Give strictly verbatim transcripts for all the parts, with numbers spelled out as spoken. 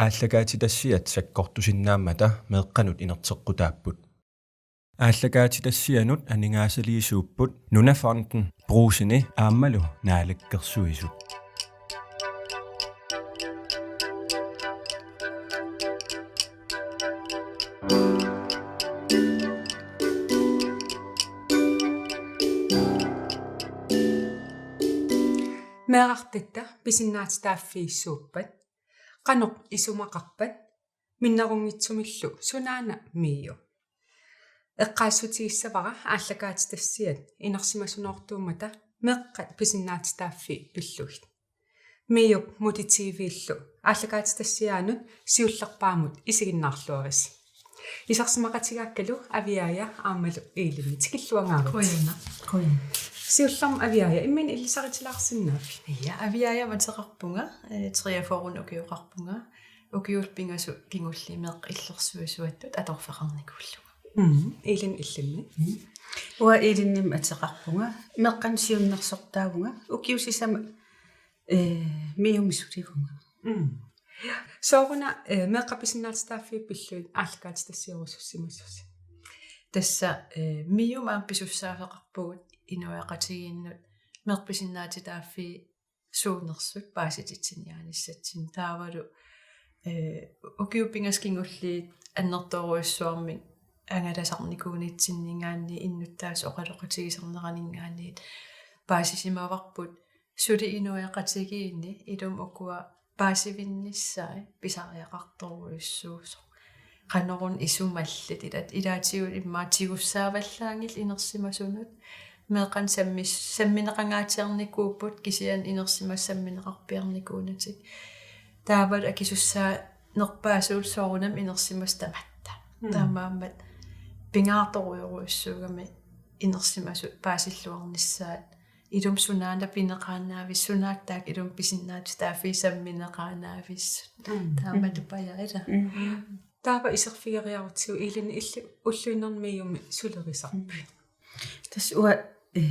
Aallakaatitassiat sakkortusinnaammata meeqqanut inerteqqutaapput. Aallakaatitassianut aningaasaliisuupput Nunafonden, Brugseni aammalu Naalakkersuisut. Meerartatta pisinnaatitaaffiissuuppat, qanoq isumaqarpat, minnerunngitsumillu sunaana MIO? Eqqaassutigissavara aallakaatitassiat inersimasunoortuummata meeqqat pisinnaatitaaffii pillugit. MIO-p MUTI TV-llu aallakaatitassiaanut siullerpaamut isiginnaarluarisi. Isersimaqatigaakkalu Aviaja aammalu Elin, tikilluangaarit. Qujanaq. Qujanaq. Siullermik Aviaja, imminut ilisaritilaarsinnaaviuk? Ja, Aviaja ateqarpunga, eh, treogfyrre ukioqarpunga. Ukiut pingasut kingulliit meeqqat illersuisuattut atorfeqarnikuullunga. Mm, Elin illimmi? Mm. Uanga Elinimik ateqarpunga. Meeqqanut siunnersortaavunga. Ukiut sisamat, eh, MIO-mi sulivunga. Mm. Sooruna, eh, meeqqat pisinnaatitaaffii pillugit aallakaatitassiorussussimasusi? Tassa, eh, MIO-mi aamma pisussaaffeqarpugut inuiaqatigiinnut meeqqat pisinnaatitaaffii suunersut paasititsiniaanissatsinnik. Taavalu, eh, ukiut pingasut kingulliit annertoorujussuarmik angalasarnikuunitsinninngaanniit innuttaasut oqaloqatigisarneraninngaanniit paasisimavarput suli inuiaqatigiinni ilumut ukua paasivinnissaat pisariaqartorujussuusoq. Qanoruna isumallit, ilaat, ilaatigut immaqa tigussaavallaanngillat inersimasunut. Meeqqanut sammis-, sammineqangaatsiarnikuupput, kisianni inersimasut sammineqarpiarnikuunatik. Taavalu akisussaanerpaasuullu soorunami inersimasut tamatta. Mm. Taamaammat pingaartorujorujussuugami inersimasut paasilluarnissaat. Ilumut sunaana pineqaannaavissoq, sunaakka taakku ilumut pisinnaatitaaffii sammineqaannaavissut. Mm. Taama Mm. tupajaa ila. Mm. Taava iserfigeriarutsigu Elin, illit ulluinnarni MIO-mi sulerisarpit? Mm. Tassa uanga, eh,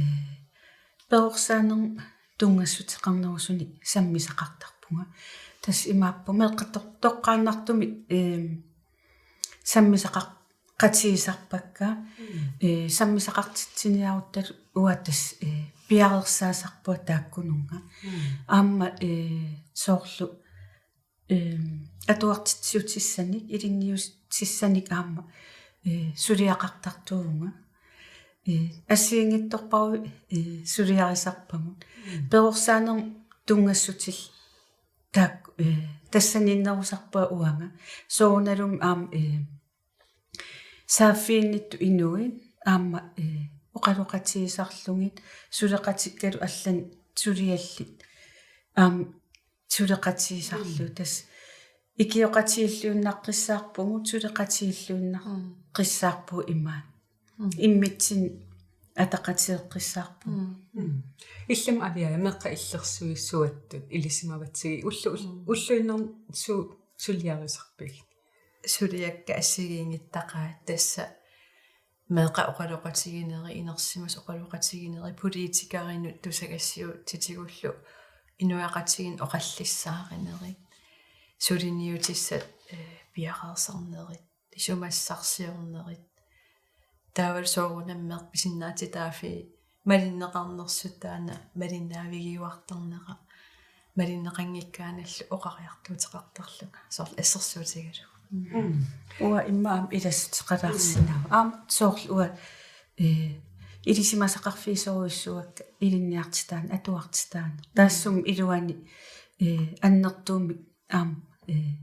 perorsaanermut tunngassuteqarnerusunik sammisaqartarpunga. Tassa imaappoq meeqqat toqqaannartumik, eh, sammisaqar-, qatigisarpakka, Mm. eh, sammisaqartitsiniaruttalu uanga tassa, eh, piareersaasarpunga taakkununnga. Mm. Aamma, eh, soorlu, eh, atuartitsissutissanik, ilinniutissanik aamma, eh, suliaqartartuuvunga. Eh, assigiinngitsorpaaluit, eh, suliarisarpagut. Mm. Perorsaanermut tunngassutillu taakku, eh, tassaniinnerusarpunga uanga. Soorunalumi aamma, eh, saaffiginnittut inuit aamma, eh, oqaloqatigisarlugit, suleqatikkalu allanit suliallit aamma suleqatigisarlugit. Mm. Tassa ikioqatigiilluinnaqqissaarpugut, suleqatigiilluinnaqqissaarpugut imaat. Mm. Immitsinnut ataqatigeeqqissaarpugut. Mm. Mm. Illimmi Aviaja, meeqqat illersuisuattut ilisimavatsigit ullu-, ul-, Mm. ulluinnarni su-, suliarisarpigit? Suliakka assigiinngitsoqaat, tassa meeqqat oqaloqatigineri, inersimasut oqaloqatigineri, politikerinut tusagassiuutitigullu inuiaqatigiinnut oqallissaarinerit, suliniutissat, eh, piareersarnerit, isumassarsiornerit. Taavalu soorunami meeqqat pisinnaatitaaffii malinneqarnersut, taanna malinnaavigiuartarnera, malinneqanngikkaanniillu oqariartuuteqartarlunga, soorlu assersuutigalugu. Mm. Uanga immaqa aamma ilassuteqalaarsinnaavoq. Aamma soorlu uanga, eh, ilisimasaqarfigisorujussuuakka ilinniartitaaneq, atuartitaaneq. Taassuma iluani, eh, annertuumik aamma, eh,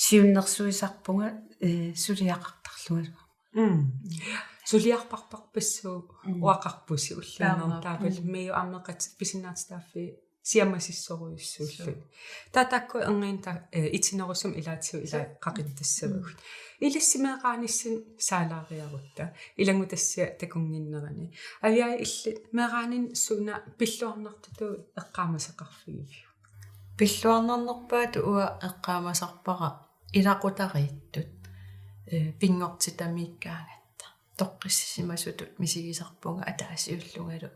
siunnersuisarpunga, eh, suliaqartarlungalu. Mm. Suliarparparpassuuvoq. Mm. Oqarpusi ulluinnarni. Taamaappoq. Taavalu MIO aamma meeqqat pisinnaatitaaffii siammasissorujussuullutik. Suu. Taava taakku erniinnaq, eh, itinerusumik ilaatigut ilaa qaqittassavagut. Mm. Ilissi meeraanissinni saalaariarutta ilanngutassiaq takunnginnerani. Aviaja, illit meeraaninni suna pilluarnartutut eqqaamasaqarfigiviuk? Pilluarnarnerpaatut uanga eqqaamasarpara ilaqutariittut, eh, pinngortitamiikkaangatta. Toqqissisimasutut misigisarpunga ataasiullungalu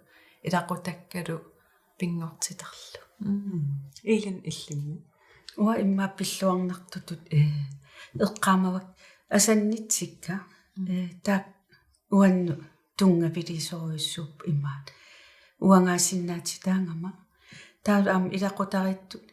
ilaqutakkalu pinngortitarlu. Mm. Elin illimmi? Uanga immaqa pilluarnartutut, eh, eqqaamavakka asannitsikka, mm, eh, taakku uannut tunngaviliisorujussuupput imaat. Uangaasinnaatitaagama. Taava aamma ilaqutariittut,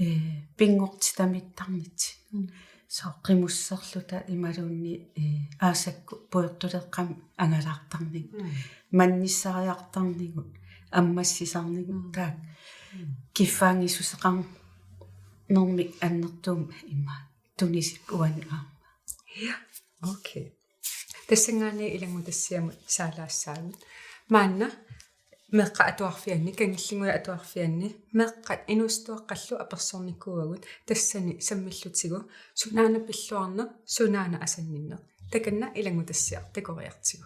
eh, pinngortitamittarnitsinni. Mm. Soorlu qimusserluta imaluunniit, eh, aasakkut pujortuleeqqamik angalaartarnigut. Mm. Mannissariartarnigut, ammassisarnigut, mm, taakku. Mm. Kiffaanngissuseqarnermik annertuumik imaat. Tunisipput uannut aamma. Ja, okay. Tassanngaanniit ilanngutassiamut saalaassaagut. Maanna meeqqat atuarfianni, Kangillinnguit Atuarfianni, meeqqat inuusuttuaqqallu apersornikuuagut tassani sammillutigu, sunaana pilluarneq, sunaana asanninneq. Takanna ilanngutassiaq takoriartigu.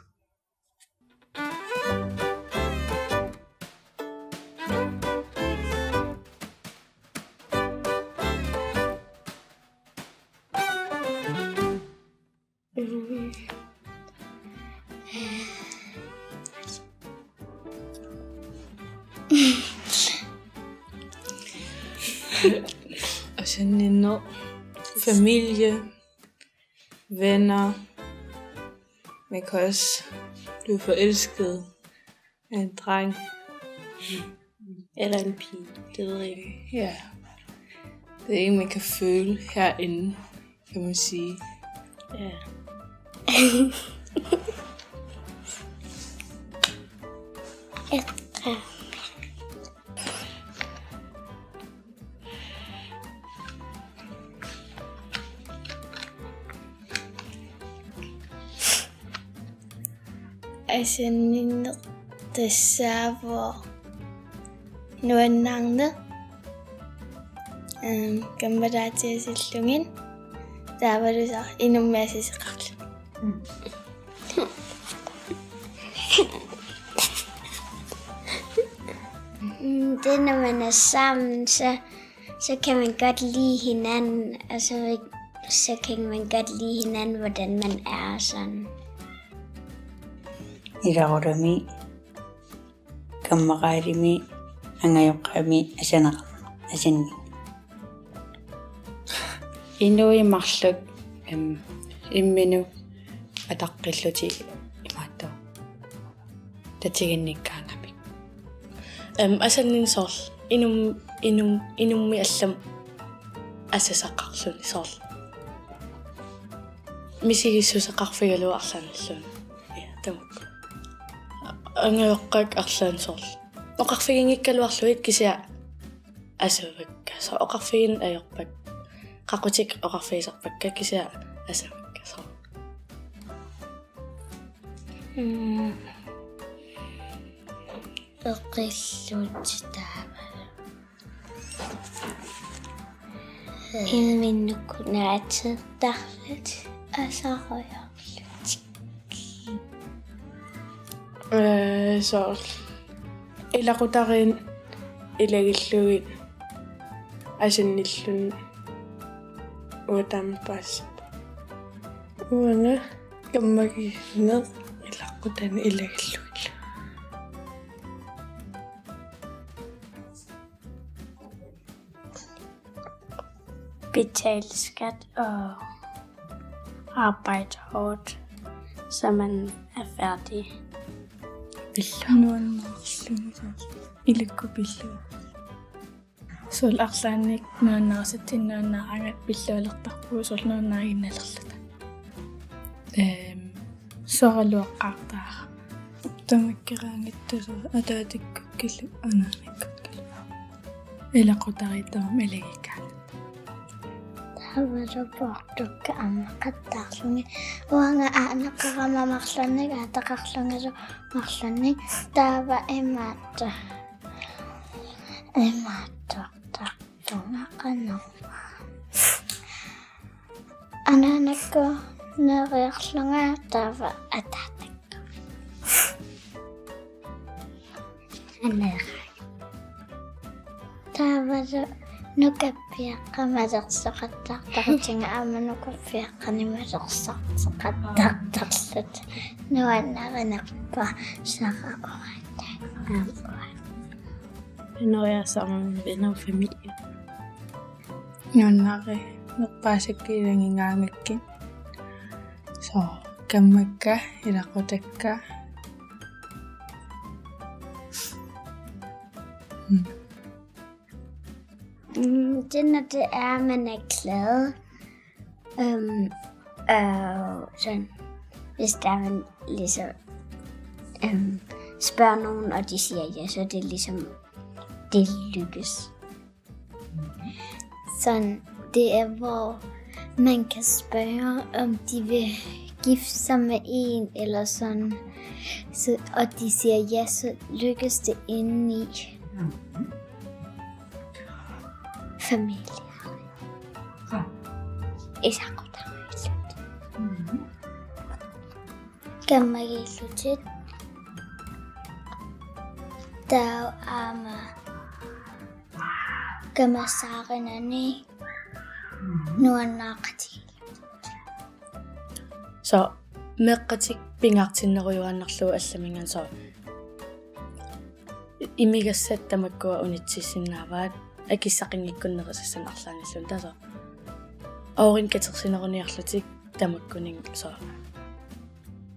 Asanninneq, familie, venner, man kan også blive forelsket af en dreng. Eller en pige, det ved jeg ikke. Ja. Det er en, man kan føle herinde, kan man sige. Ja. Asanninneq tassaavoq nuannaarneq, ehm, kammalaatigisillugit taavalu soorlu inummik asasaqarluni. Mm. Mm, det er, når man er sammen, så, så kan man godt lide hinanden, og så, så kan man godt lide hinanden, hvordan man er og sådan. Ilaqutami, kammaraalimi, angajoqqaami asaneqarneq, asanninneq. Inuit marluk, em, imminut ataqqillutik imaattoq tatiginnikkaangamik. Em, asanninneq soorlu inum-, inum-, inummik allamik asasaqarluni soorlu. Misigissuseqarfigalugu arlaannilluunniit. Ja, tamakku. Angajoqqaakka arlaannik soorlu. Oqarfiginngikkaluarlugit kisianni asavakka. Soorlu oqarfigineq ajorpakka. Qaqutikka oqarfigisarpakka kisianni asavakka soorlu. Mm. Oqillutit taava. Ilminut naateertarlutik asarujoorlutik. Ee, soorlu. Ilaqutariinnut ilagillugit asannilluni uanga taama paasisarpunga. Uanga kammagineq ilaqutani ilagillugit. Betale skat og arbejde hårdt, så man er færdig. Pilluarneq. Ilakka pilluarneq. Soorlu arlaannik nuannarisatsinnik nuannaraangat pillualertarpugut soorlu nuannariinnalerluta. Ehm, soraluaqqaartaara. Tamakkeraangatta soorlu ataatakkukkullu anaanakkukkullu. Ilaqutariit tamarmik ilagikkaangatta. Taavalu poortukka ammaqattaarlugit. Uanga aaneqarama marlunnik, aataqarlungalu marlunnik. Taava imaattoq. Imaattoq. Tartunga qanormaa. Anaanakkut neriarlunga taava ataatakkut. Aneeraangat. Taavalu nukappiaqqat malersoqattaartarlutigu aamma nukappiaqqanik malersoqattaartarlutik. Nuannarinerpaaq sara uatta. Aamma uatta. Venner er sammen med venner og familie. Nuannaarnerpaasakka ilagigaangakkit. Soorlu kammakka, ilaqutakka. Mm. Mm, det er, når det er, man er glad. Øhm, øh, sådan, hvis der man ligesom øhm, spørger nogen, og de siger ja, så er det ligesom, det lykkes. Sådan, det er, hvor man kan spørge, om de vil gifte sig med en, eller sådan, så, og de siger ja, så lykkes det indeni. Familie. Isaqutariillutik. Kammagiillutik. Taava aamma kamassaarinani nuannaaqatigiillutik. Så meeqqatik pingaartinnerujuaannarlugu allaminngaanniit, så imigassat tamakkua unitsissinnaavaat akissaqanngikkunik nerisassanik arlaannilluunniit, taava så oorinik katersineruniarlutik tamakkuninnga, så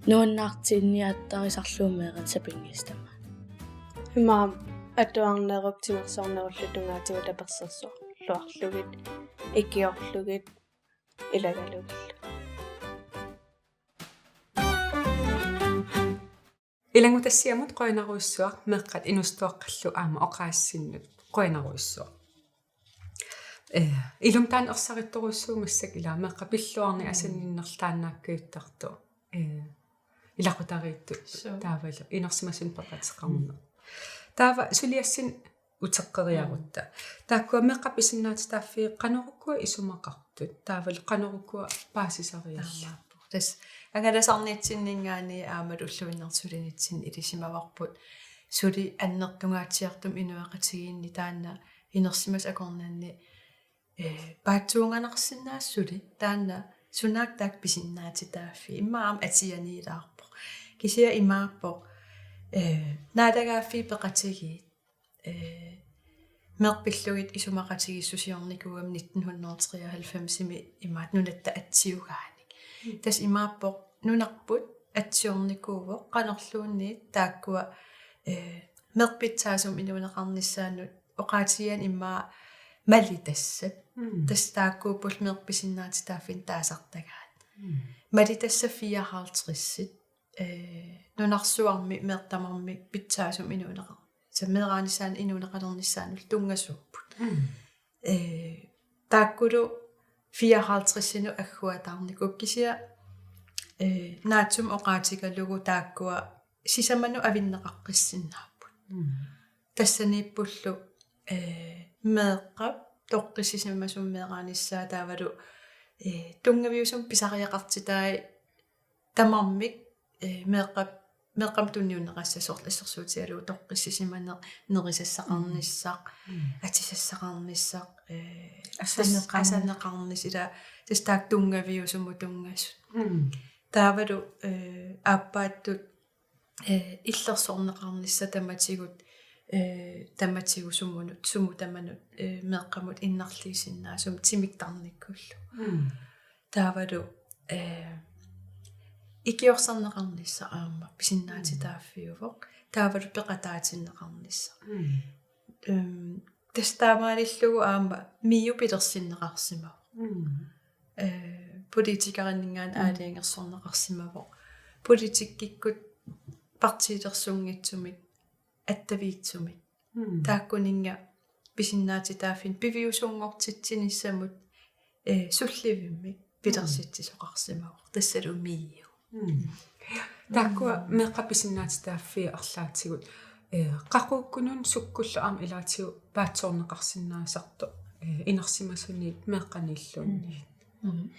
nuannaartinniattarisarlugu meeraanik sapinngisammat. Imaappoq atuarnerup timersornerullu tungaatigut tapersersorluarlugit, ikiorlugit, ilagalugillu. Ilanngutassiamut qujanarujussuaq meeqqat inuusuttuaqqallu aamma oqaasissinnut, qujanarujussuaq. Eh, ilumut taanna ersarittorujussuuvoq massakkut, ilaa, meeqqat pilluarnit asanninnerlu taannaakkiuttartut. Eh, ilaqutariittut. Suu. Taavalu inersimasunut peqateqarneq. Taava suliassat uteqqeriarutta. Taakkua meeqqat pisinnaatitaaffii qanorukkua isumaqartut, taavalu qanorukkua paasisariallit? Taamaappoq. Tassa angalasarnitsinninngaanniit aamma ulluinnarni sulinitsinni ilisimavarput. Suli annertungaatsiartumik inuiaqatigiinni taanna inersimasut akornanni, eh, paatsuunganarsinnaasoq suli. Taanna sunaaffa taakku pisinnaatitaaffii. Immaqa aamma atianiilaarpoq. Kisianni imaappoq, eh, naalagaaffiit peqatigiit, eh, meeqqat pillugit isumaqatigiissusiornikuugamik nitten hundrede treoghalvfemsimi imaattoq nunatta atsiugaanik. Mm. Tassa imaappoq nunarput atsiornikuuvoq qanorluunniit taakkua, eh, meeqqat pitsaasumik inuuneqarnissaannut oqaatigigaanni immaqa malitassat. Mm. Tassa taakkuupput meeqqat pisinnaatitaaffinni taasartagaat. Mm. Malitassat fireoghalvtredsit. Eh, nunarsuarmi meeqqat tamarmik pitsaasumik inuuneqar-, tassa meeraanissaanut inuuneqalernissaannullu tunngasuupput. Mm. Eh, taakkulu fireoghalvtredsinut agguataarnikuupput, kisianni, eh, naatsumik oqaatigalugu taakkua sisamanut avinneqaqqissinnaapput. Mm. Tassaniippullu, eh, meeqqap toqqissisimasumik meeraanissaa taavalu, eh, tunngaviusumik pisariaqartitai tamarmik, eh, meeqqap-, meeqqamut tunniunneqassasoq, assersuutigalugu toqqissisimaneq, nerisassaqarnissaq, mm, atisassaqarnissaq, eh, asaneqarn-, asaneqarnissaq, ila tassa taakku tunngaviusumut tunngasut. Mm. Taavalu, eh, aappaattut, eh, illersorneqarnissaq tamatigut, eh, tamatigut sumunut, sumut tamanut, eh, meeqqamut innarliisinnaasumik timip tarnikkullu. Mm. Taavalu, eh, ikiorserneqarnissaq aamma pisinnaatitaaffiuvoq. Taavalu peqataatinneqarnissaq. Mm. Øhm, tassa taamaalillugu aamma MIO pilersinneqarsimavoq. Mm. Eh, politikerinninngaanniit, mm, aalajangersorneqarsimavoq. Politikkikkut partiilersunngitsumik attaviitsumik. Mm. Taakkuninnga pisinnaatitaaffinni piviusunngortitsinissamut, eh, sullivimmik pilersitsisoqarsimavoq. Mm. Tassalu MIO. Mm. Taakkua, mm, meeqqat pisinnaatitaaffii arlaatigut, eh, qaqugukkut sukkullu aamma ilaatigut paatsoorneqarsinnaasartoq, eh, inersimasuniit meeqqaniilluunniit. Mm.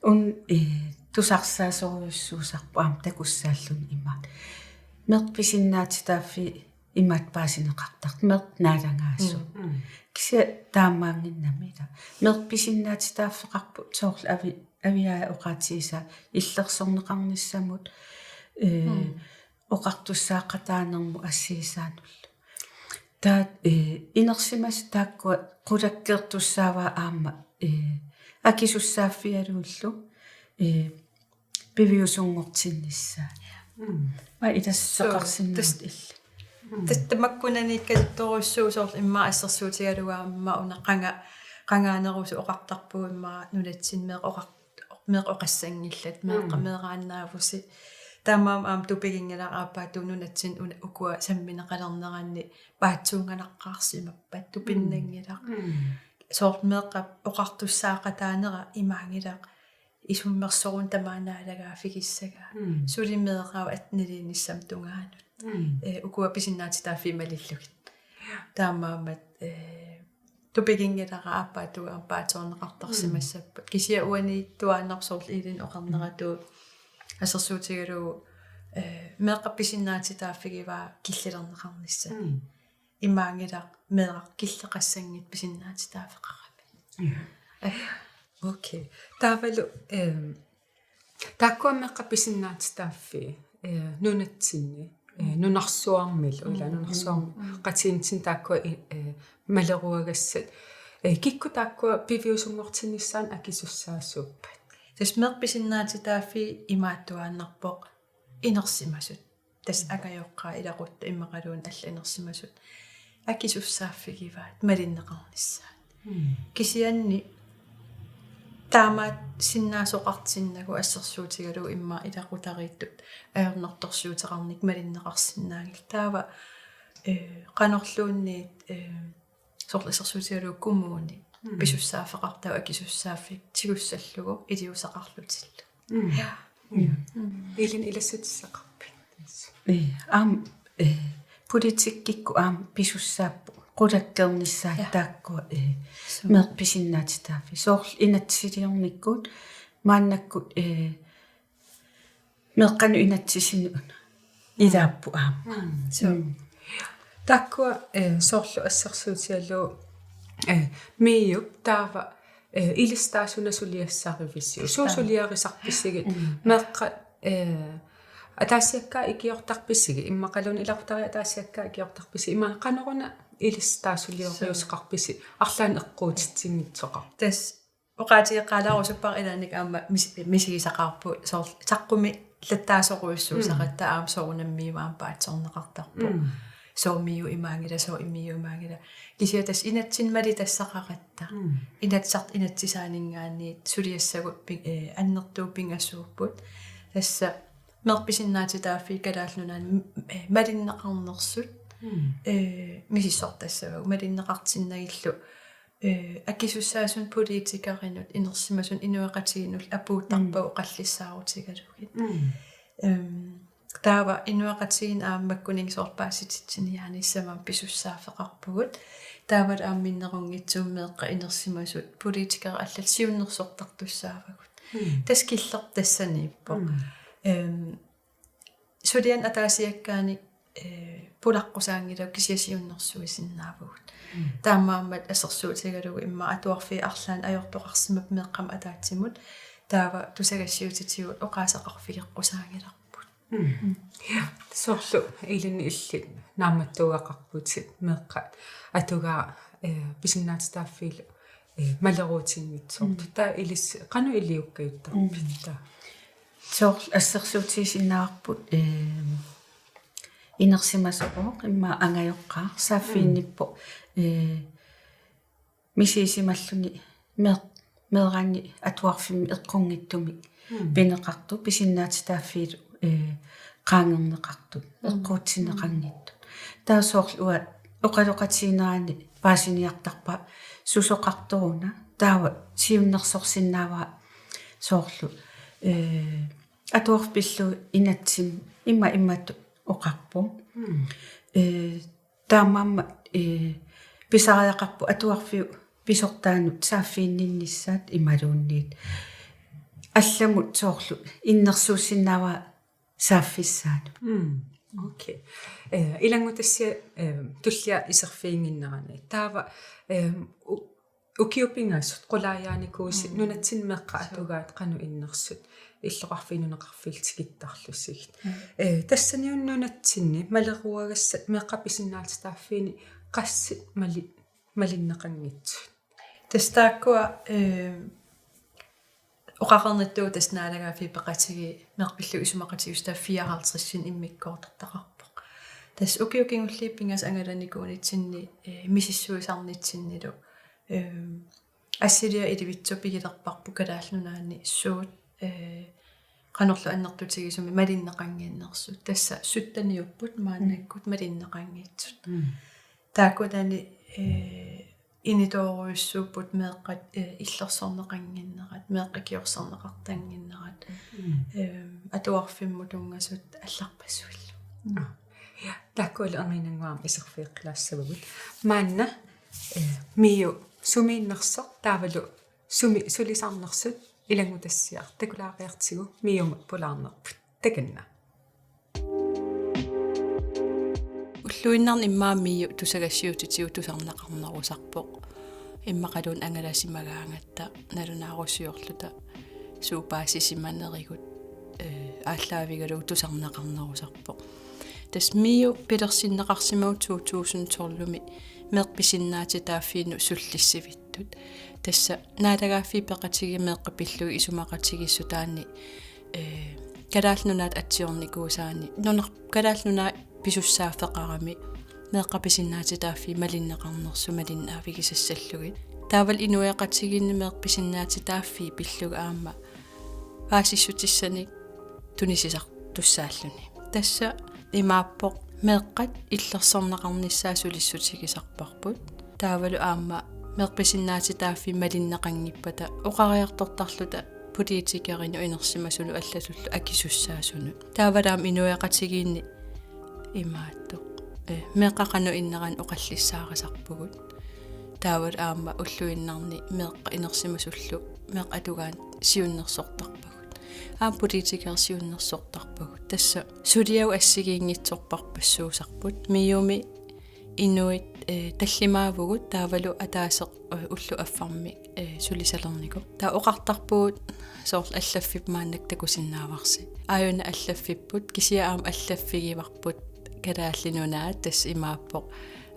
Una, eh, tusarsaasorujussuusarpoq aamma takussaalluni imaat. Meeqqat pisinnaatitaaffii imaattoq paasineqartartut, meeqqat naalagaasut. Mm, mm. Kisianni taamaannginnami, ila. Meeqqat pisinnaatitaaffeqarput soorlu Avi-, Aviaja oqaatigisaa illersorneqarnissamut, eh, mm, oqartussaaqataanermut assigisaanullu. Taat, eh, inersimasut taakkua qulakkeertussaavaa aamma, eh, akisussaaffigalugulu, eh, piviusunngortinnissaat. Mm. Aa, ilassaqarsinnaavut illit. Mm. Tassa tamakkunaniikkaluttorujussuuvoq soorlu immaqa assersuutigalugu aamma una qanga-, qangaanerusoq oqartarpugut immaqa nunatsinni meeqqat oqar-, meeqqat oqassanngillat, meeqqat Mm. meeraannaavusi. Taamaammat aamma tupiginngilara aappaatut nunatsinni una ukua sammineqalerneranni paatsuungalaqqaarsimappat tupinnanngilaq. Mm. Soorlu meeqqap oqartussaaqataanera imaanngilaq isummersoruna tamaat naalagaaffigissagaa. Mm. Suli meeraavat atteniliinissamut tungaanut. Mm. Eh, ukua pisinnaatitaaffii malillugit. Taamaammat, eh, tupiginngilara aappaatut aamma paatsoorneqartarsimassappat. Mm. Kisianni uaniittuaannarpoq soorlu Elin oqarneratut assersuutigalugu, eh, meeqqap pisinnaatitaaffigivaa killilerneqarnissaa. Mm. Imaanngilaq meeraq killeqassanngitsoq pisinnaatitaaffeqarami. Ja. Eh. Okay. Taavalu, ehm, taakkua meeqqat pisinnaatitaaffii, eh, nunatsinni, eh, Mm. nunarsuarmilu, ila Mm, nunarsuarmi mm, mm. qatiinitsinni taakkua i-, eh, maleruagassat. Eh, kikkut taakkua piviusunngortinnissaannut akisussaasuuppat? Tassa meeqqat pisinnaatitaaffii imaattuaannarpoq inersimasut. Tassa angajoqqaat ilaquttat immaqaluunniit allat inersimasut akisussaaffigivaat malinneqarnissaat. Mm. Kisianni taamaassinnaasoqartinnagu assersuutigalugu immaqa ilaqutariittut ajornartorsiuteqarnikkut malinneqarsinnaanngillat. Taava, eh, qanorluunniit, eh, soorlu assersuutigalugu kommuni Mm. pisussaaffeqartagaq akisussaaffik tigussallugu iliuuseqarlutillu. Mm. Ja. Ja. Mm. Elin ilassutissaqarpit? Eh, aamma, eh, politikkikkut aamma pisussaapput qulakkeernissaat Ja. taakkua, eh, Suu. meeqqat pisinnaatitaaffii. Soorlu inatsisiliornikkut maannakkut, eh, meeqqanut inatsisinut ilaapput aamma. Mm. Suu. Mm. Taakkua, eh, soorlu assersuutigalugu, eh, MIO-p taava, eh, ilissi taava suna suliassarivisiuk? Suut Taava. suliarisarpisigit? Mm. Meeqqat, eh, ataasiakkaat ikiortarpisigit? Immaqaluunniit ilaqutariit ataasiakkaat ikiortarpisigit? Ima qanoruna ilissi taava sulioriuseqarpisigit? Arlaannik eqquutitsinngitsoqarpoq. Tassa oqaatigeqqaalaarusuppara ilaannik aamma mis-, misigisaqaarput soorlu saqqummilattaasorujussuusaratta Mm. aamma soorunami MIO aamma paatsoorneqartarpoq. Mm. Sooq MIO imaanngilaq, sooq MIO imaanngilaq. Kisianni tassa inatsit malitassaqaratta. Mm. Inatsisartut inatsisaanninngaanniit suliassagut pi-, eh, annertuut pingasuupput. Tassa meeqqat pisinnaatitaaffii Kalaallit Nunaanni m-, eh, malinneqarnersut, Mm. eh, misissortassavagut malinneqartinnagillu. Eh, akisussaasunik politikerinut, inersimasunut, inuiaqatigiinnullu apuuttarpagut Mm. oqallissaarutigalugit. Mm. Ehm, taava inuiaqatigiinni aamma makkuninnga soorlu paasititsiniaanissamammik pisussaaffeqarpugut. Taavalu aamma minnerunngitsumik meeqqat inersimasut politikerit allat siunnersortartussaavagut. Mm. Tassa killeq tassaniippoq. Mm. Ehm, suliani ataasiakkaanik, eh, pulaqqusaanngilaq kisianni siunnersuisinnaavugut. Mm. Taamaammat assersuutigalugu immaqa atuarfiit arlaannik ajortoqarsimapput meeqqamut ataatsimut. Taava tusagassiuutitigut oqaaseqarfigeqqusaangilarput. Mm. Mm. Ja, soorlu Elin illit naammattuugaqarputit meeqqat atugaat, eh, pisinnaatitaaffiillu, eh, maleruutinngitsoortut. Mm. Taava ilissi qanoq iliukkajuttarpit Mm. taava? Soorlu assersuutigisinnaavarput, eh, inersimasoq immaqa angajoqqaaq saaffiginnippoq, Mm. eh, misigisimalluni mee-, meeraanni atuarfimmi eqqunngitsumik Mm. pineqartoq pisinnaatitaaffiilu, eh, qaangerneqartut, Mm. eqquutsinneqanngitsut. Taava soorlu uanga oqaloqatigiinnerani paasiniartarpara susoqartoruna, taava siunnersorsinnaavara soorlu, eh, atuarfik pillugu inatsimmi ima imatut oqarpoq. Mm. Eh, taamaammat, eh, pisariaqarpoq atuarfiup pisortaanut saaffiginninnissaat imaluunniit allamut soorlu innersuussinnaavara saaffissaanut. Mm. Okay. Eh, ilanngutassiaq, eh, tullia iserfiginnginnerani. Taava, eh, u-, ukiut pingasut qulaajaanikuusi Mm. nunatsinni meeqqat Suu. atugaat qanoq innersut illoqarfiit nunaqarfiillu tikittarlusigit. Mm. Eh, tassaniuna nunatsinni maleruagassat meeqqat pisinnaatitaaffiini qassit mali-, malinneqanngitsut. Tassa taakkua, eh, oqarnittut tassa naalagaaffiit peqatigiit meeqqat pillugit isumaqatigiissutaat fireoghalvtredsinik immikkoortortaqarpoq. Tassa ukiut kingulliit pingasut angalanikuunitsinni, eh, misissuisarnitsinnilu, eh, assiliaq ilivitsoq pigilerparput Kalaallit Nunaanni suut, eh, qanorlu annertutigisumik malinneqannginnersut. Tassa sytteniupput maannakkut malinneqanngitsut. Mm. Taakkunani, eh, initoorujussuupput meeqqat, eh, illersorneqannginnerat, meeqqat ikiorserneqartannginnerat, mm, eh, atuarfimmut tunngasut allarpassuillu. Mm. Ja, taakkualu erniinnannguaq iserfigeqqilaassavagut. Maanna, eh, MIO sumiinnersoq taavalu sumi sulisarnersut ilanngutassiaq takulaariartigu MIO-mut pulaarnerput. Takanna. Ulluinnarni immaqa MIO tusagassiutitigut tusarneqarnerusarpoq. Immaqaluunniit angalasimagaangatta nalunaarusiorluta suut paasisimanerigut, eh, aallaavigalugu tusarneqarnerusarpoq. Tassa MIO pilersinneqarsimavugut to tusind tolvimi meeqqat pisinnaatitaaffiinut sullissivittut. Tassa naalagaaffiit peqatigiit meeqqat pillugit isumaqatigiissutaanni, eh, Kalaallit Nunaat atsiornikuusaanni nunar-, Kalaallit Nunaat pisussaaffeqarami meeqqat pisinnaatitaaffii malinneqarnersut malinnaavigisassallugit. Taavalu inuiaqatigiinni meeqqat pisinnaatitaaffii pillugit aamma paasissutissanik tunisisartussaalluni. Tassa imaappoq meeqqat illersorneqarnissaat sulissutigisarparput. Taavalu aamma meeqqat pisinnaatitaaffii malinneqanngippata oqariartortarluta politikerinut inersimasunut allatullu akisussaasunut. Taavalu aamma inuiaqatigiinni imaattoq, eh, meeqqat qanoq innerannik oqallissaarisarpugut. Taavalu aamma ulluinnarni meeqqat inersimasullu meeqqat atugaanni siunnersortarpagut. Aamma politikerit siunnersortarpagut. Tassa suliagut assigiinngitsorpassuusarput. MIO-mi inuit, eh, tallimaavugut taavalu ataaseq, eh, ullut affarmik, eh, sulisalernikuuvoq. Taava oqartarpugut soorlu allaffipput maannakkut takusinnaavarsi. Aajuna allaffipput, kisianni aamma allaffigivarput Kalaallit Nunaat, tassa imaappoq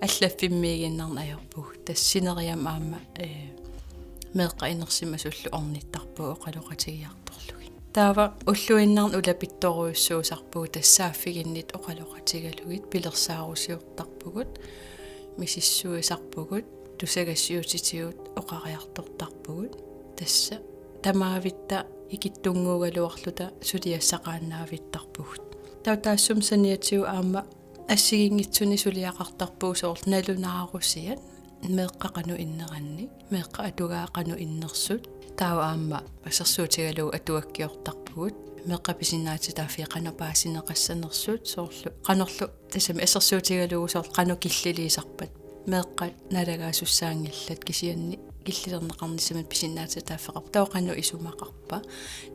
allaffimmiiginnarneq ajorpugut. Tassa sineriammi aamma, eh, meeqqat inersimasullu ornittarpagut oqaloqatigiartorlugit. Taava ulluinnarni ulapittorujussuusarpugut tassa saaffiginnittut oqaloqatigalugit pilersaarusiortarpugut, misissuisarpugut, tusagassiutitigut oqariartortarpugut. Tassa tamaavitta ikittunnguugaluarluta suliassaqaannaavittarpugut. Taava taassuma saniatigut aamma assigiinngitsunik suliaqartarpugut soorlu nalunaarusiat, meeqqat qanoq innerannik, meeqqat atugaat qanoq innersut. Taava aamma assersuutigalugu atuakkiortarpugut meeqqat pisinnaatitaaffii qanoq paasineqassanersut, soorlu qanorlu, tassami assersuutigalugu soorlu qanoq killiliisarpat. Meeqqat naalagaasussaanngillat, kisianni killilerneqarnissamut pisinnaatitaaffeqarpoq. Taava qanoq isumaqarpa?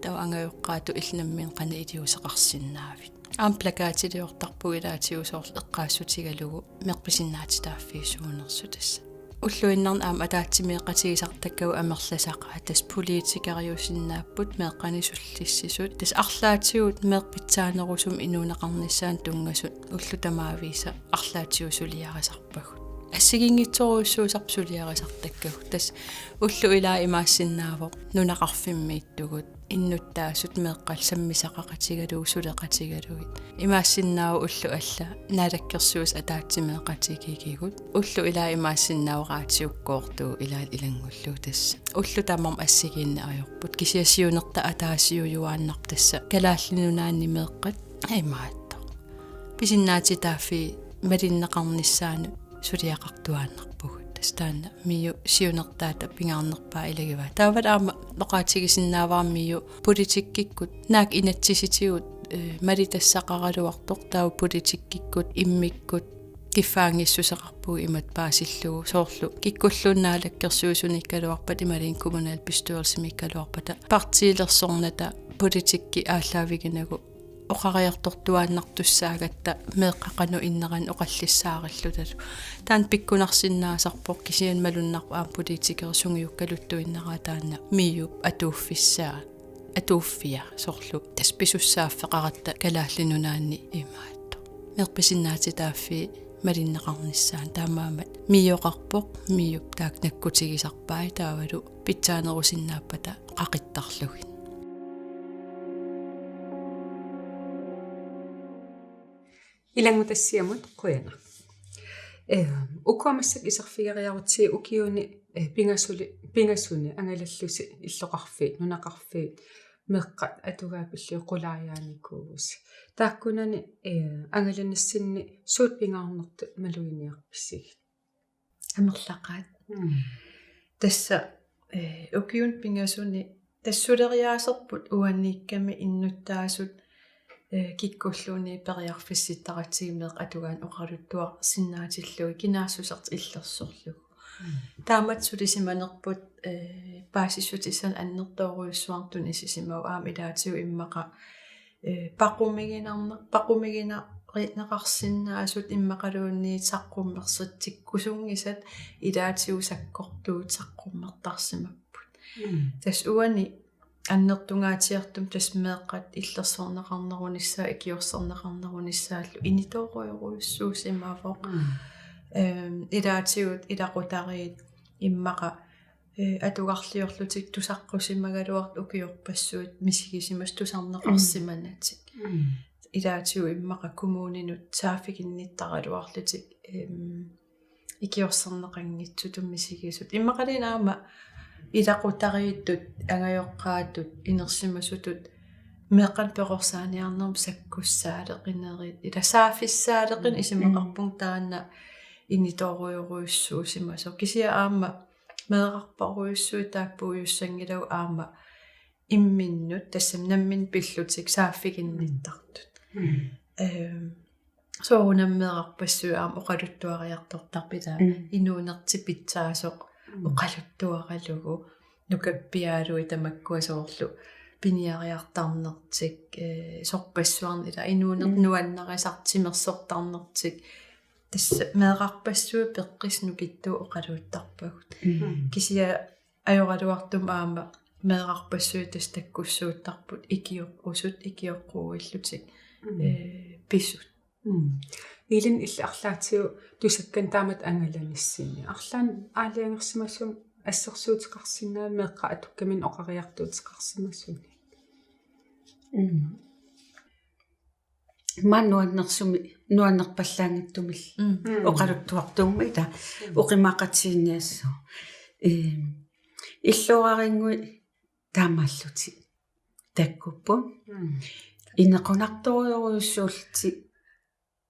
Taava angajoqqaatut illit nammineq qanoq iliuuseqarsinnaavit? Aamma plakatiliortarpugut ilaatigut soorlu eqqaassutigalugu meeqqat pisinnaatitaaffii suunersut tassa. Ulluinnarni aamma ataatsimeeqatigisartakkagut amerlasaqaat, tassa politikeriusinnaapput meeqqanik sullissisut. Tassa arlaatigut meeqqat pitsaanerusumik inuuneqarnissaannut tunngasut ullut tamaaviisa arlaatigut suliarisarpagut. Assigiinngitsorujussuusarput suliarisartakkagut. Tassa ullut ilaat imaassinnaavoq nunaqarfimmiittugut innuttaasut meeqqat sammisaqaqatigalugit suleqatigalugit. Imaassinnaavoq ullut alla Naalakkersuisut ataatsimeeqatigigigut. Ullut ilaat imaassinnaavoq raatiukkoortugut ilaat ilanngullugu tassa. Ullut tamarmik assigiinneq ajorput. Kisianni siunertaq ataasiujuaannarpoq tassa Kalaallit Nunaanni meeqqat imaattoq pisinnaatitaaffii malinneqarnissaannut suliaqartuaannarpugut. Tassa taanna MIO siunertaata pingaarnerpaaq ilagivaa. Taavalu aamma oqaatigisinnaavara MIO politikkikkut, naak inatsisitigut, eh, malitassaqaraluartoq, taava politikkikkut immikkut kiffaanngissuseqarpugut imatut paasillugu, soorlu kikkulluunniit naalakkersuisuniikkaluarpata imaluunniit kommunalbestyrelsimiikkaluarpata partiilersornata politikki aallaaviginagu oqariartortuaannartussaagatta meeqqat qanoq innerannik oqallissaarillutalu. Taanna pikkunarsinnaasarpoq, kisianni malunnarpoq aamma politikerit sungiukkaluttuinnaraat taanna MIO-p atuuffissaa, atuuffia soorlu tassa pisussaaffeqaratta Kalaallit Nunaanni imaattoq. Meeqqat pisinnaatitaaffii malinneqarnissaanut. Taamaammat MIO-qarpoq, MIO-p taakku nakkutigisarpai taavalu pitsaanerusinnaappata qaqittarlugit. Ilanngutassiamut qujanaq. Eh, ukua massakkut iserfigeriarutsigit ukiuni, eh, pingasuli-, pingasuni angalallusi illoqarfiit, nunaqarfiit, meeqqat atugaat pillugit qulaajaanikuuvusi. Taakkunani, eh, angalanissinni suut pingaarnertut maluginiarpisigit? Amerlaqaat. Mm. Tassa, eh, ukiuni pingasuni tassa suleriaaserput uaniikkami innuttaasut, eh, kikkulluunniit periarfissittaratsigit meeqqat atugaat oqaluttuarsinnaatillugit kinaassusertik illersorlugu. Mm. Taamatut sulisimanerput, eh, paasissutissanik annertoorujussuartut inissisimavoq aamma ilaatigut immaqa, eh, paqumiginarne-, paqumiginarineqarsinnaasut immaqaluunniit saqqummersitsikkusunngisat ilaatigut sakkortuut saqqummertarsimapput. Mm. Tassa uani annertungaatsiartumik tassa meeqqat illersorneqarnerunissaat ikiorserneqarnerunissaallu initoorujorujussuusimavoq. Mm. Ehm, ilaatigut ilaqutariit immaqa, eh, atugarliorlutik tusaqqusimagaluartut ukiorpassuit misigisimasut tusarneqarsimanatik. Mm. Ilaatigut immaqa kommuninut saaffiginnittaraluarlutik, ehm, ikiorserneqanngitsutut misigisut. Immaqaluunniit aamma ilaqutariittut, angajoqqaatut, inersimasutut meeqqanik perorsaaniarnermut sakkussaaleqinerit, ila saaffissaaleqineq. Mm. Isumaqarpunga taanna initoorujorujussuusimasoq. Kisianni aamma meerarparujussuit taakku puigussanngilagut aamma imminnut tassami nammineq pillutik saaffiginnittartut. Mm. Ehm, soorunami meerarpassuit aamma oqaluttuariartortarput, ila, mm, inuunertik pitsaasoq, mm, oqaluttuaralugu nukappiarlugit tamakkua soorlu piniariartarnertik, eh, sorpassuarnik ila inuunertik, mm, nuannarisartik timersortarnertik. Tassa meerarpassuit peqqissut nukittuut oqaluuttarpagut. Mm. Kisianni ajoraluartumik aamma meerarpassuit tassa takkussuuttarput ikioqqusut, ikioqquuillutik, mm, eh, pisut. Mm. Ellen, illit arlaatigut tusakkannik taamatut angalanissinni. Arlaannik aalajangersimasumik assersuuteqarsinnaavit meeqqat atukkaminnut oqariartuuteqarsimasunik? Mm. Maani nuannersumik, nuannerpallaanngitsumillu. Mm. Mm. Oqaluttuartuummat ila, mm, oqimaaqatigiinniassaaq. Ehm, illoorarinnguit taamaallutik takkupput. Mm. Inequnartorujorujussuullutik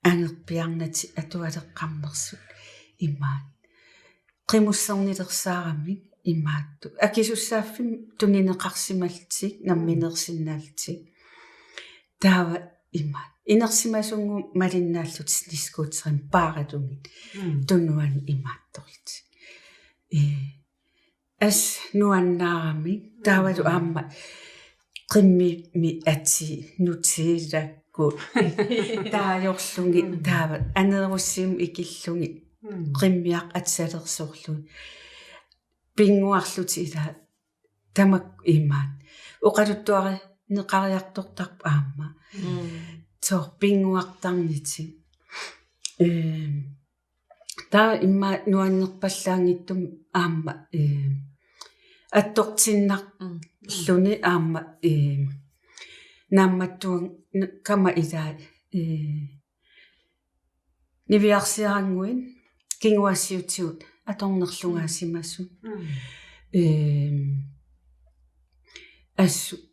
angerpiarnatik atualeqqammersut imaat. Qimussernilersaaramik imaattut. Akisussaaffimmi tunineqarsimallutik, nammineersinnaallutik. Taava imaat. Inersimasunnguit malinnaallutik snescooterimik paaralugit. Mm. Tunuani imaattorlutik. Eh, assut nuannaaramik, taavalu, mm, aamma qimmimi atii Nutellakkut taajorlugit, mm, taava aneerussimik ikillugit, mm, qimmiaq atisalersorlugit. Pinnguarlutik ila tamakku imaat. Oqaluttuarineqariartortarput aamma. Mm. Soorlu pinnguartarnitik. Ehm, taava immaqa nuannerpallaanngitsumik aamma, eh, attortinnarluni, mm, aamma, eh, naammattuakkama ilaa, eh, niviarsiarannguit kinguaassiuutigut atornerlugaasimasut. Mm. Eh, assut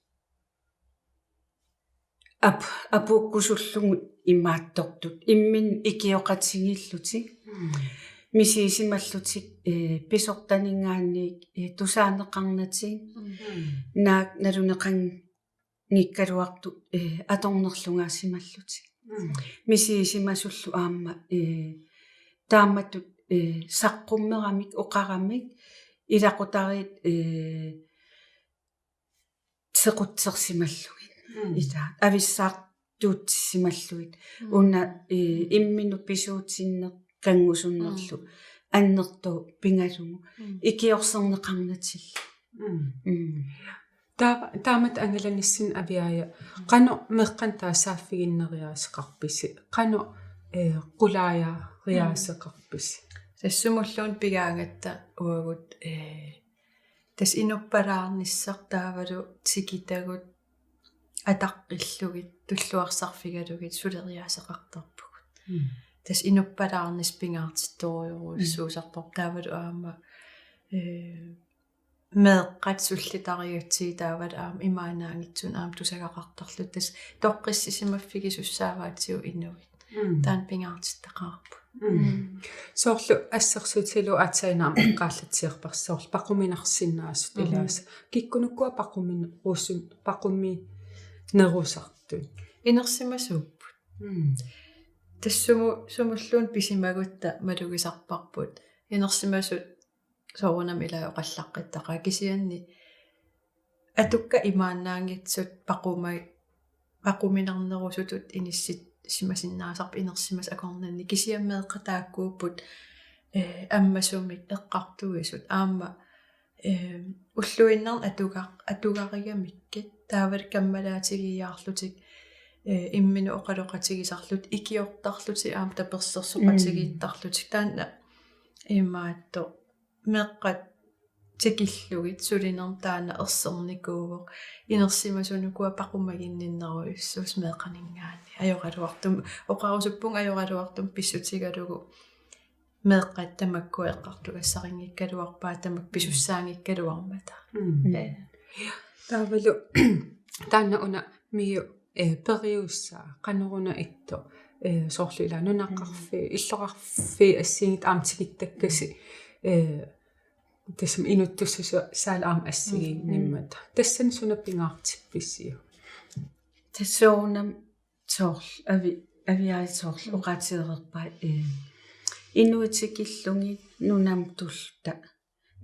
ap-, apuukkusullugu imaattortut. Imminnut ikioqatigiillutik. Mm. Misigisimallutik, eh, pisortaninngaanniit, eh, tusaaneqarnatik. Mm. Naak naluneqanngikkaluartut, eh, atornerlugaasimallutik. Mm. Misigisimasullu aamma, eh, taamatut, eh, saqqummeramik, oqaramik, ilaqutariit, eh, sequtsersimallugit. Mm. Ila, avissaartuutissimallugit. Mm. Una, eh, imminut pisuutinneq kanngusunnerlu. Mm. Annertooq pigalugu. Mm. Ikiorserneqarnatillu. Mm. Mm. Taava, taamatut angalanissinni Aviaaja. Qanoq meeqqanik taava saaffiginneriaaseqarpisi? Qanoq, eh, qulaajaa Riaaseqarpisi? Tassa sumulluunniit pigaangatta uagut, ee, tassa inuppalaarnissaq taavalu tikitagut ataqqillugit tulluarsarfigalugit suleriaaseqartarpugut. Mm. Tassa inuppalaarnissaq pingaartittorujorujussuusarpoq taavalu aamma, ee, meeqqat sullitarigatsigit taavalu aamma imaannaanngitsunik aamma tusagaqartarlutik tassa toqqissisimaffigisussaavarput inuit. Mm. Taanna pingaartittaqaarpoq. Mm. Mm. Soorlu assersuutigalugu aatsaannguaq eqqaallatsiarparsi soorlu paquminarsinnaasut. Mm. Ilaasa. Kikkunuku paquminerusun-, paquminerusartut? Inersimasuupput. Mm. Tassa sumu-, sumulluunniit pisimagutta malugisarparput. Inersimasut soorunami ilaa oqallaqqittaqaat kisianni atukkat imaannaanngitsut paquma-, paquminarnerusutut inississimasinnaasarput inersimasut akornanni kisianni meeqqat taakkuupput, ee, ammasumik eqqartuisut aamma, ee, ulluinnarni atuga-, atugarigamikkit taavalu kammalaatigiiaarlutik, ee, imminut oqaloqatigisarlutik ikiortarlutik aamma tapersersoqatigiittarlutik. Mm. Taanna imaattoq meeqqat tikillugit sulinermi taanna ersernikuuvoq. Inersimasut ukua paqumaginninnerujussuusut meeqqaninngaanniit. Ajoraluartumik, oqarusuppunga ajoraluartumik pissutigalugu meeqqat tamakkua eqqartugassarinngikkaluarpaat tamakku pisussaanngikkaluarmata. Mm. Ee. Taavalu taanna una MIO, eh, periusaa, qanoruna ittoq, eh, soorlu ilaa nunaqarfii, illoqarfii assigiinngitsut aamma tikittakkasi, eh, tassami inuttussusaa aamma assigiinngimmat. Mm. Tassani suna pingaartippisiuk? Tassa soorunami soorlu, Avi-, Aviaja soorlu oqaatigereerpaa, eh, inuit tikillugit nunamut tulluta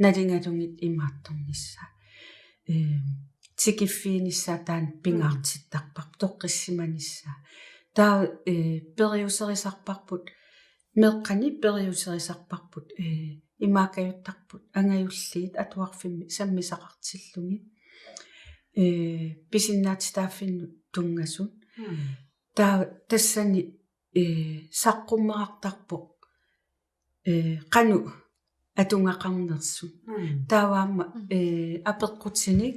nalingalugit imaattornissaa. Ee, tikiffiginissaa taanna pingaartittarparput, toqqissisimanissaa. Taava, ee, periuserisarparput, meeqqani periuserisarparput, ee, imaakkajuttarput, angajulliit atuarfimmi sammisaqartillugit, ee, pisinnaatitaaffinnut tunngasut. Mm. Taava tassani, ee, saqqummerartarpoq, ee, qanoq atugaqarnersut. Mm. Taava aamma, mm, ee, apeqqutinik,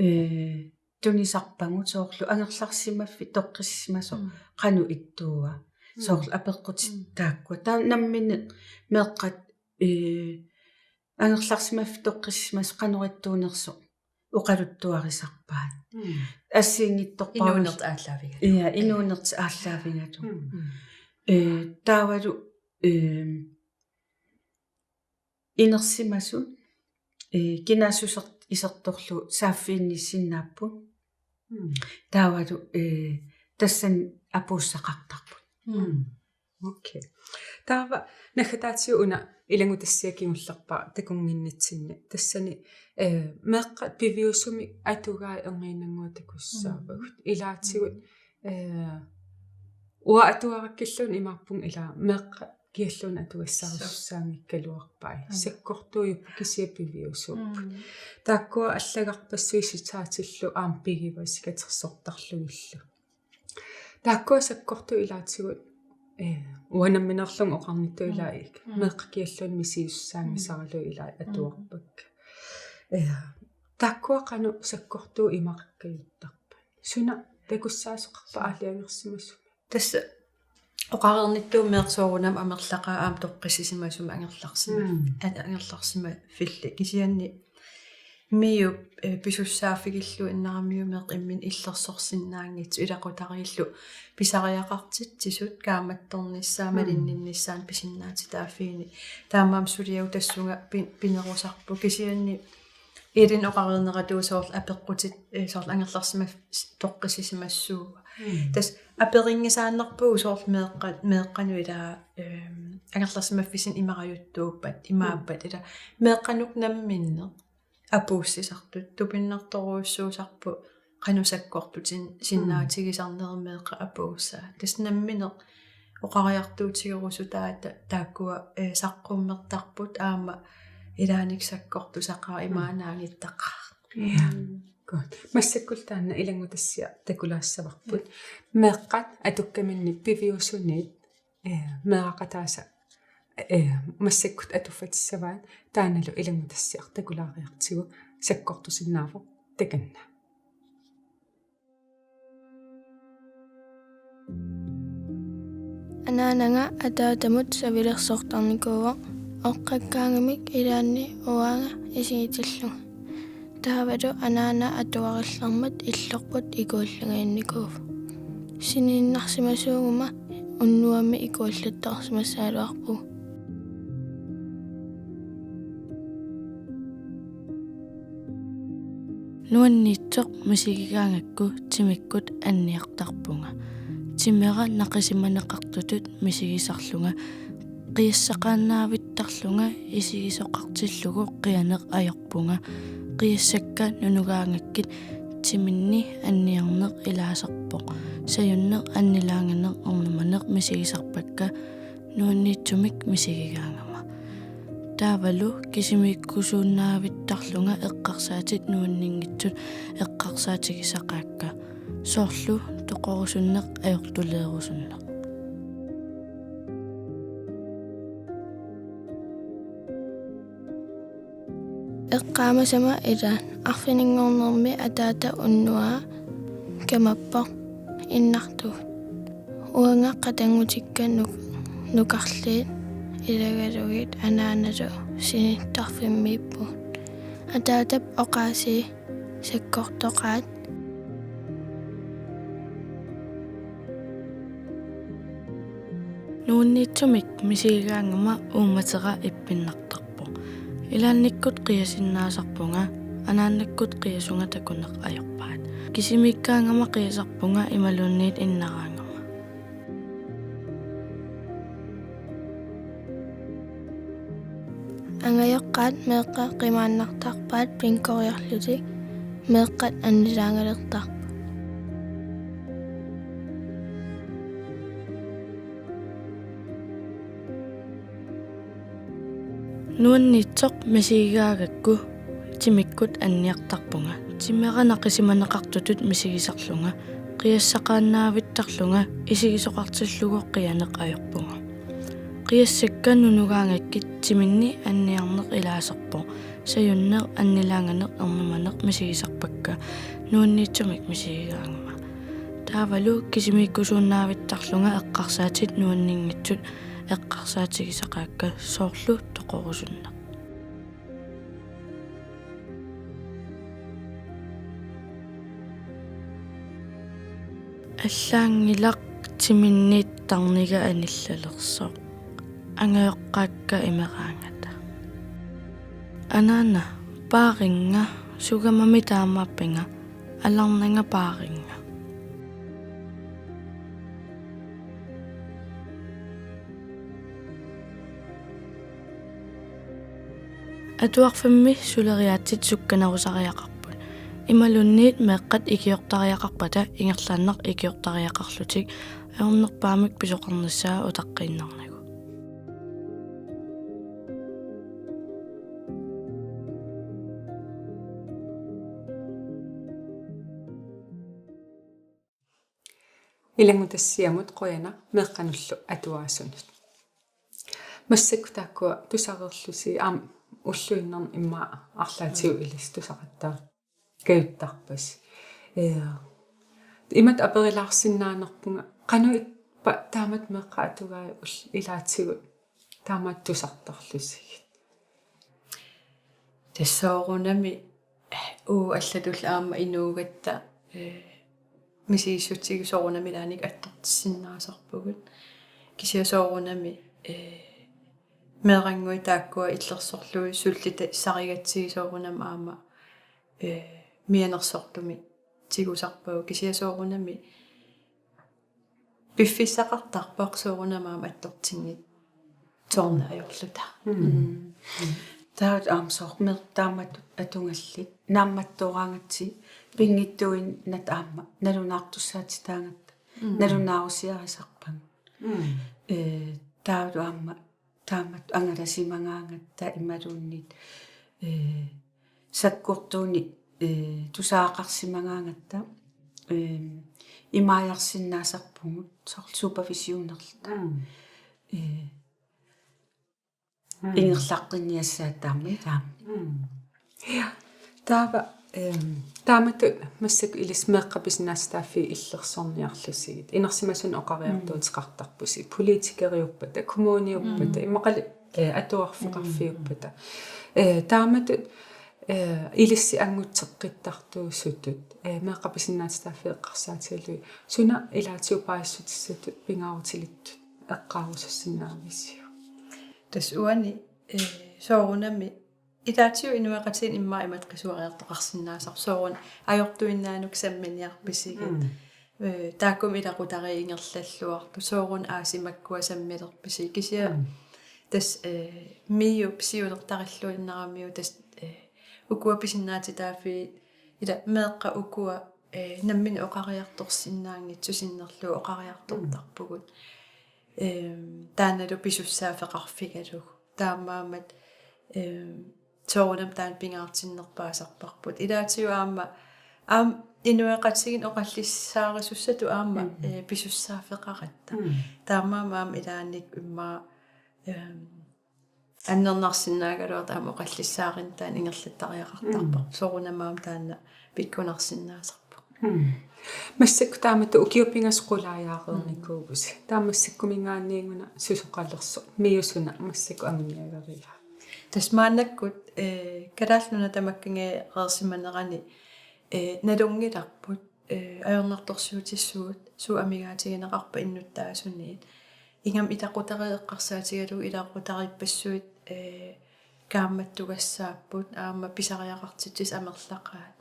ee, tunisarpagut soorlu angerlarsimaffik toqqissisimasoq, mm, qanoq ittuua. Mm. Soorlu apeqqutit, mm, taakkua. Taava namminneq meeqqat, ee, angerlarsimaffik toqqissisimasoq qanoq ittuunersoq oqaluttuarisarpaat. Mm. Assigiinngitsorpassuit. Inuunertik aallaavigalugu. Ja, inuunertik aallaavigalugu. Mm. Ee, taavalu, ee, inersimasut, ee, kinaassuseq isertorlugu saaffiginnissinnaapput. Mm. Taavalu, ee, tassani apuussaqartarput. Mm. Okay. Taava naggataatigut una ilanngutassiaq kingullerpaaq takunnginnitsinni. Tassani, eh, meeqqat piviusumik atugaat erniinnannguaq takussaavagut. Mm. Ilaatigut, mm, eh, uanga atuarakkilluunniit imaappunga ilaa meeqqat kialluunniit atugassarisussaanngikkaluarpai. Mm. Sakkortuujupput kisianni piviusuupput. Mm. Taakkua allagarpassuit citatillu aamma pigivasi katersortarlugillu. Taakkua sakkortuut ilaatigut, eh, uanga nammineerlunga oqarnittut, mm, ilaa, mm, meeqqat kialluunniit misigisussaanngisaraluit ilaa, mm, atuarpakka. Eh, taakkua qanoq sakkortuut imaqakkajuttarpat? Suna takussaasoqarpa, mm, aalajangersimasumik? Tassa oqareernittut meeqqat soorunami amerlaqaat aamma toqqissisimasumik angerlarsima-, mm, at-, angerlarsimaffillit. Kisianni MIO-p, eh, pisussaaffigilluinnaramiuk meeqqat imminnut illersorsinnaanngitsut ilaqutariillu pisariaqartitsisut kaammattornissaat, mm, malinninnissaannut pisinnaatitaaffiini. Taamaammat suliagut tassunga pin-, pinerusarput kisianni ilinnut oqareerneratuut soorlu apeqqutit, eh, soorlu angerlarsima-, toqqissisimassuuvoq. Mm. Tassa aperinngisaannarpugut soorlu meeqqa-, meeqqanut ilaa, ehm, angerlarsimaffissinni imarajuttuuppat, imaappat, mm, ilaa meeqqanut namminneq apuussisartut, tupinnartorujussuusarput qanoq sakkortutin-, mm, sinnaatigisarnerit meeqqat apuussaat. Tassa namminneq oqariartuutigerusutaat ta-, taakkua, eh, saqqummertarput aamma ilaanni saqqummertusaqaaq, mm, imaannaanngittaqaaq. Ja. Godt. Massakkut taanna ilanngutassiaq takulaassavarput. Ja. Meeqqat atukkaminnik piviusunit ee, meeraqataasa, ee, massakkut atuffatissavaat, taannalu ilanngutassiaq takulaariartigu sakkortusinnaavoq takanna. Anaanaga ataatamut savilersortarnikuuvoq, oqaqqaangamik ilaanni uanga isigitillunga. Taavalu anaana atuarillarmat illorput ikuallangaannikuuvoq. Siniinnarsimasuuguma unnuami ikuallattarsimassagaluarpugut. Nuanniitsoq misigigaangakku timikkut anniartarpunga. Timera naqisimaneqartutut misigisarlunga, qiassaqaannaavittarlunga isigisoqartillugu qianeq ajorpunga. Qiassakka nunugaangakkit timinni anniarneq ilaasarpoq. Sajunneq, annilaanganeq, ernumaneq misigisarpakka nuanniitsumik misigigaangama. Taavalu kisimiikkusuunnaavittarlunga eqqarsaatit nuanninngitsut eqqarsaatigisaqaakka, soorlu toqorusunneq ajortuleerusunneq. Eqqaamasama ilaat arfininngornermi ataata unnuaq kamappoq innartuut. Uanga qatanngutikka nuk-, nukarliit ilagalugit anaanalu sinittarfimmiippugut. Ataatap oqaasii sakkortoqaat. Nuanniitsumik misigigaangama uummatera ippinnartarpoq. Ilaannikkut qiasinnaasarpunga, anaanakkut qiasunga takuneq ajorpaat. Kisimiikkaangama qiasarpunga imaluunniit innaraangama. Angajoqqaat meeqqat qimaannartarpaat pinkoriarlutik, meeqqat annilaangalertarput. Nuanniitsoq misigigaagakku timikkut anniartarpunga. Timera naqisimaneqartutut misigisarlunga, qiassaqaannaavittarlunga isigisoqartillugu qianeq ajorpunga. Qiassakka nunugaangakkit timinni anniarneq ilaasarpoq. Sajunneq, annilaanganeq, ernumaneq misigisarpakka nuanniitsumik misigigaangama. Taavalu kisimiikkusuunnaavittarlunga eqqarsaatit nuanninngitsut eqqarsaatigisaqaakka, soorlu toqorusunneq. Allaanngilaq timinniit tarniga anillalersoq. Angajoqqaakka imeraangata. Anaana, paarinnga, sugamami taamaappinga, alarnanga paarinnga. Atuarfimmi suleriaatsit sukkanerusariaqarput. Imaluunniit meeqqat ikiortariaqarpata ingerlaannaq ikiortariaqarlutik ajornerpaamik pisoqarnissaa utaqqiinnarnagu. Ilanngutassiamut qujanaq meeqqanullu atuaasunut. Massakkut taakkua tusareerlusi aamma ulluinnarni immaqa arlaatigut ilissi tusaqattaarpasi. Ee, imatut aperilaarsinnaanerpunga, qanoq ippa taamatut meeqqat atugaat ul-, ilaatigut taamatut tusartarlusigit? Tassa soorunami uu allatulli aamma inuugatta, ee, misigissutsigut soorunami ilaanni attortissinnaasarpugut. Kisianni soorunami, ee, meerannguit taakkua illersorlugit sullitaassarigatsigit soorunami aamma, ee, mianersortumik tigusarpagut. Kisianni soorunami piffissaqartarpoq soorunami aamma attortinngitsoorneq ajorluta. Mm. Mm. Taava aamma soormi taamatut atugallit naammattooraangatsigit pinngitsuuinnaq aamma nalunaartussaatitaagatta. Mm. Nalunaarusiarisarpagut. Mm. Ee, taava aamma taamatut angalasimagaangatta imaluunniit, ee, sakkortuunik, ee, tusagaqarsimagaangatta, ee, imaajarsinnaasarpugut soorlu supervisionerluta. Mm. Eh, ingerlaqqinniassaat taama, taama. Ja. Taava, ehm, taamatut massakkut ilissi meeqqat pisinnaatitaaffii illersorniarlusigit. Inersimasunut oqariartuuteqartarpusi. Politikeriuppata, kommuniuppata, immaqali, eh, atuarfeqarfiuppata. Eh, taamatut, eh, ilissi anngutseqqittartuusutut. Eh, meeqqat pisinnaatitaaffii eqqarsaatigalugit. Suna ilaatigut paasissutissatut pingaarutilittut eqqaarusussinnaavisiuk? Tassa uani, eh, soorunami ilaatigut inuiaqatigiinni immaqa imatut qisuariartoqarsinnaasarpoq, soorunami ajortuinnaanut samminiarpisigit. Eh, taakkumi ilaqutariit ingerlalluartut, soorunami aasiit makkua sammilerpisigit. Kisianni tassa, eh, MIO-p siunertarilluinnaramiuk tassa, eh, ukua pisinnaatitaaffii ila meeqqat ukua, eh, nammineq oqariartorsinnaanngitsut sinnerlugu oqariartortarpugut. Ehm, taannalu pisussaaffeqarfigalugu. Taamaammat, ehm, soorunami taanna pingaartinnerpaasarparput. Ilaatigut aamma, aamma inuiaqatigiinni oqallissaarisussatut aamma, eh, pisussaaffeqaratta. Taamaammat aamma ilaanni immaqa, ehm, annernarsinnaagaluartoq aamma oqallissaarneq taanna ingerlattariaqartarpoq. Soorunami aamma taanna pikkunarsinnaasarpoq. Massakkut taamatut ukiut pingasut qulaajaareernikuuvusi. Taava massakkuminngaanniinnguuna susoqalersoq, MIO suna massakkut anguniagariaa? Tassa maannakkut, eh, Kalaallit Nunaata tamakkigereersimanerani, eh, nalunngilarput, eh, ajornartorsiutissugut, suut amigaatigineqarpat innuttaasuniit. Ingammik ilaqutariit eqqarsaatigalugit ilaqutariippassuit, eh, kaammattugassaapput, aamma pisariaqartitsisut amerlaqaat.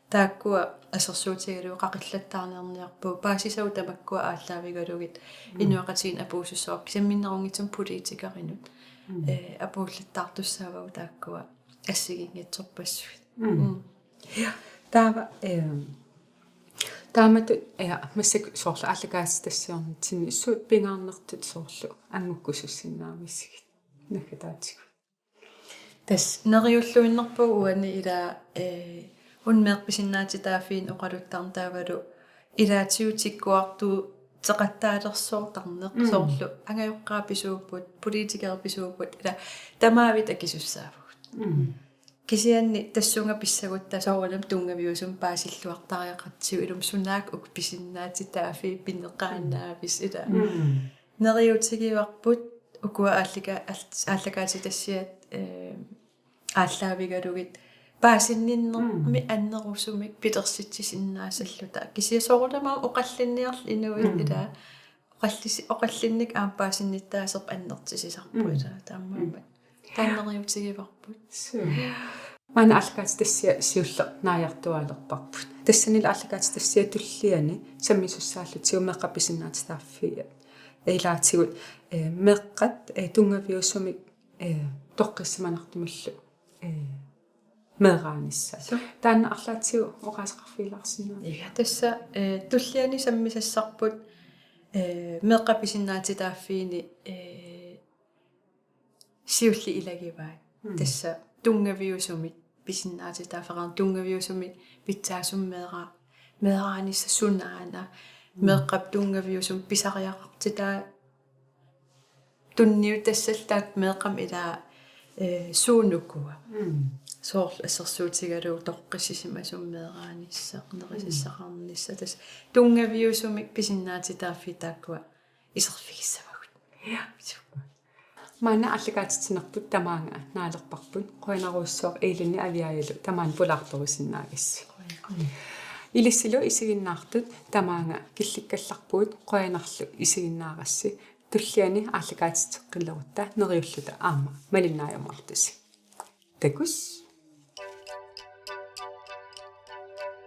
Taakkua assersuutigalugu qaqillattaarniarniarpugut, paasisavut tamakkua aallaavigalugit inuiaqatigiinni apuussussaapput, kisianni minnerunngitsumik politikerinut, eh, apuullattaartussaavagut taakkua assigiinngitsorpassuit. Mm. Ja. Taava, eh, taamatut, ja, massakkut soorlu aallakaatitassiornitsinni suut pingaarnertut soorlu anngukkusussinnaavasigit naggataatigut? Tassa neriulluinnarpugut uani ila, eh, una meeqqat pisinnaatitaaffiini oqaluttarneq taavalu ilaatigut tikkuartuuteqattaalersoortarneq, soorlu angajoqqaat pisuupput, politikerit pisuupput, ila tamaavisa akisussaavugut. Kisianni tassunga pissagutta soorunami tunngaviusumik paasilluartariaqartigu, ilumut sunaaffa uku pisinnaatitaaffii pineqaannaavisi, ila. Neriuutigivarput ukua aallaka-, aal-, aallakaatitassiat, eh, aallaavigalugit paasinninnermi annerusumik pilersitsisinnaassalluta. Kisianni soorunami aamma oqallinniarluta inuit, ila oqallis-, oqallinneq aamma paasinnittaaserput annertusisarpoq, ila, taamaammat. Taanna neriuutigivarput. Suu. Maanna aallakaatitassiaq siulleq naajartuaalerparput. Tassanilu aallakaatitassiap tulliani sammisussaalluta siumut meeqqat pisinnaatitaaffii ilaatigut, eh, meeqqat, eh, tunngaviusumik, eh, toqqissimanartumillu, eh, meeraanissaat. Suu. Taanna arlaatigut oqaaseqarfigilaarsinnaaviuk? Ja, tassa, eh, tulliani sammisassarput, eh, meeqqat pisinnaatitaaffiini, eh, siulliit ilagivaat. Tassa tunngaviusumik pisinnaatitaaffeqarneq, tunngaviusumik pitsaasumik meera-, meeraanissaq sunaana, meeqqap tunngaviusumik pisariaqartitaa tunniutassalluta, taakku meeqqamik ila, eh, suut ukua. Soorlu assersuutigalugu toqqissisimasumik meeraanissaq, nerisassaqarnissaq, tassa tunngaviusumik pisinnaatitaaffii taakkua iserfigissavagut. Ja. Maanna aallakaatitsinerput tamaanga naalerparput, qujanarujussuaq Eleni Aviaajalu tamaani pulaartorisinnaagassi. Ilissilu isiginnaartut tamaanga killikkallarpugut, qujanarlu isiginnaarassi, tulliani aallakaatitseqqilerutta neriulluta aamma malinnaajumaartusi. Takuss.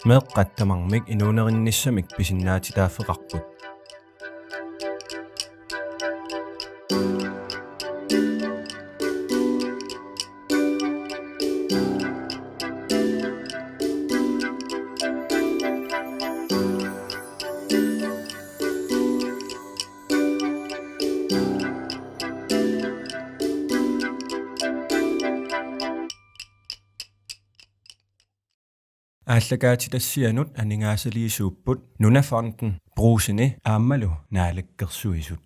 Meeqqat tamarmik inuunerinnissamik pisinnaatitaaffeqarput. Aallakaatitassianut aningaasaliisuupput Nunafonden, Brugseni aammalu Naalakkersuisut.